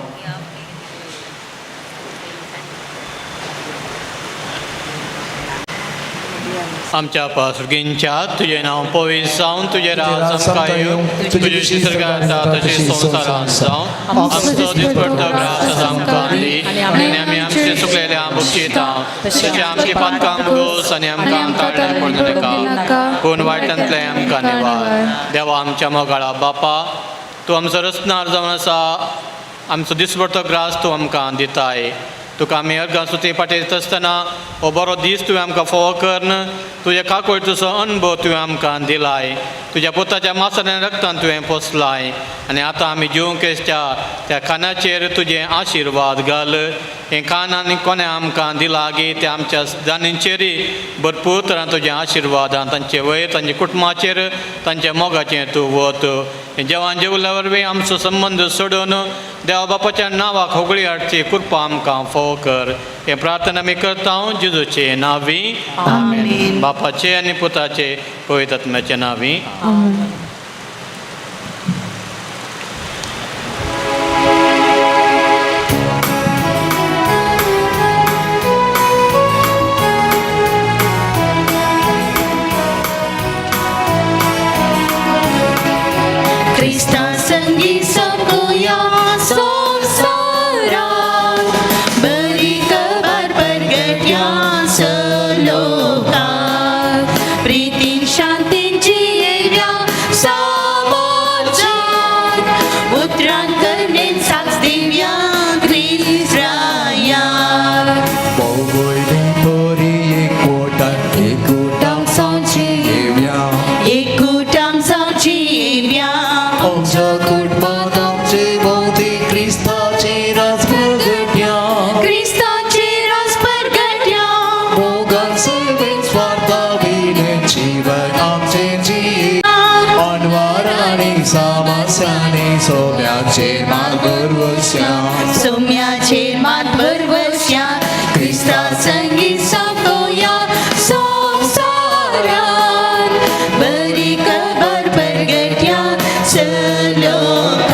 आमच्या पासुर्गींच्या तुजें नांव पवित्र जावन तुजें राज आमकां येवं, तुजी स्वर्गांत जाता तशी संवसारांत जावं. आमचो दिसपडतो ग्रास आमकां दी आनी आमी आमचे चुकलेल्या बक्षिता तशें आमची पातकां गोस आनी आमकां ताळण्यार पडूं नाका, पूण वायटांतलें आमकां निवार. देवा आमच्या मोगाळा बापा, तूं आमचो रचणार जावन आसा, आमचो दिसपडतो ग्रास तूं आमकां दिताय. तुका आमी अर्गां सुती पाटयत आसतना हो बरो दीस तुवें आमकां फोव करून तुज्या काकुळटीचो अणभव तुवें आमकां दिलाय. तुज्या पुताच्या मासाच्या रक्तान तुवें पोसलाय आनी आतां आमी जिवंक त्या त्या खाणाचेर तुजें आशिर्वाद घाल. हें खाण आनी कोणें आमकां दिलां गी त्या आमच्या जाणींचेरय भरपूर तरान तुजें आशिर्वाद तांचे वयर तांच्या कुटुंबाचेर तांच्या मोगाचें तूं वत. जेवण जेवल्या वरवीं आमचो संबंद सोडून देवा बापाच्या नांवाक होगळी हाडची कृपा आमकां फोव कर. हें प्रार्थना आमी करता जेजूचे नांवी, आमेन. बापाचे आनी पुताचे पवित्र आत्म्याचे नांवी, आमेन. क्रिस्ता संगी संपुया संसारात, बरी खबर परगट्या सलोकात, प्रीतीन शांतीन जियेव्या आनी सोम्याचेर मात भरवस्या सोम्याचेर मात भरवस्या क्रिस्ता संगी सोंपोया संवसारान बरी खबर परगट्या सलोकान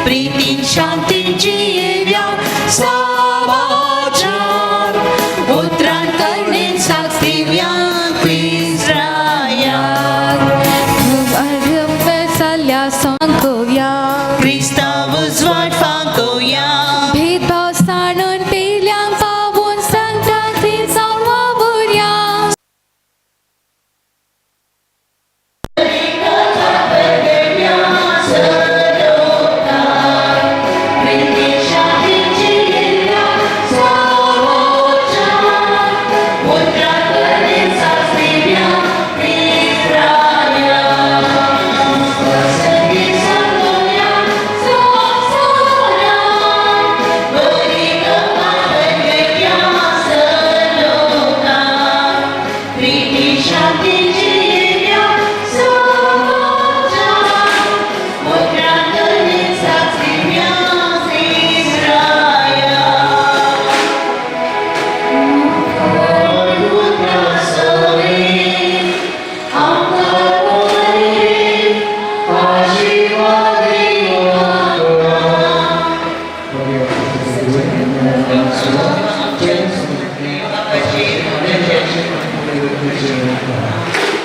प्रितीन शांतीन जियेव्या समाजान उतरान करणेन साक्ष दिव्या क्रिस्तायान जाल्या सांगोया क्रिस्तांव उजवाड फांकोया भेदभाव साणून पेल्यांक पावून सांगता ती वावुरया. Thank you.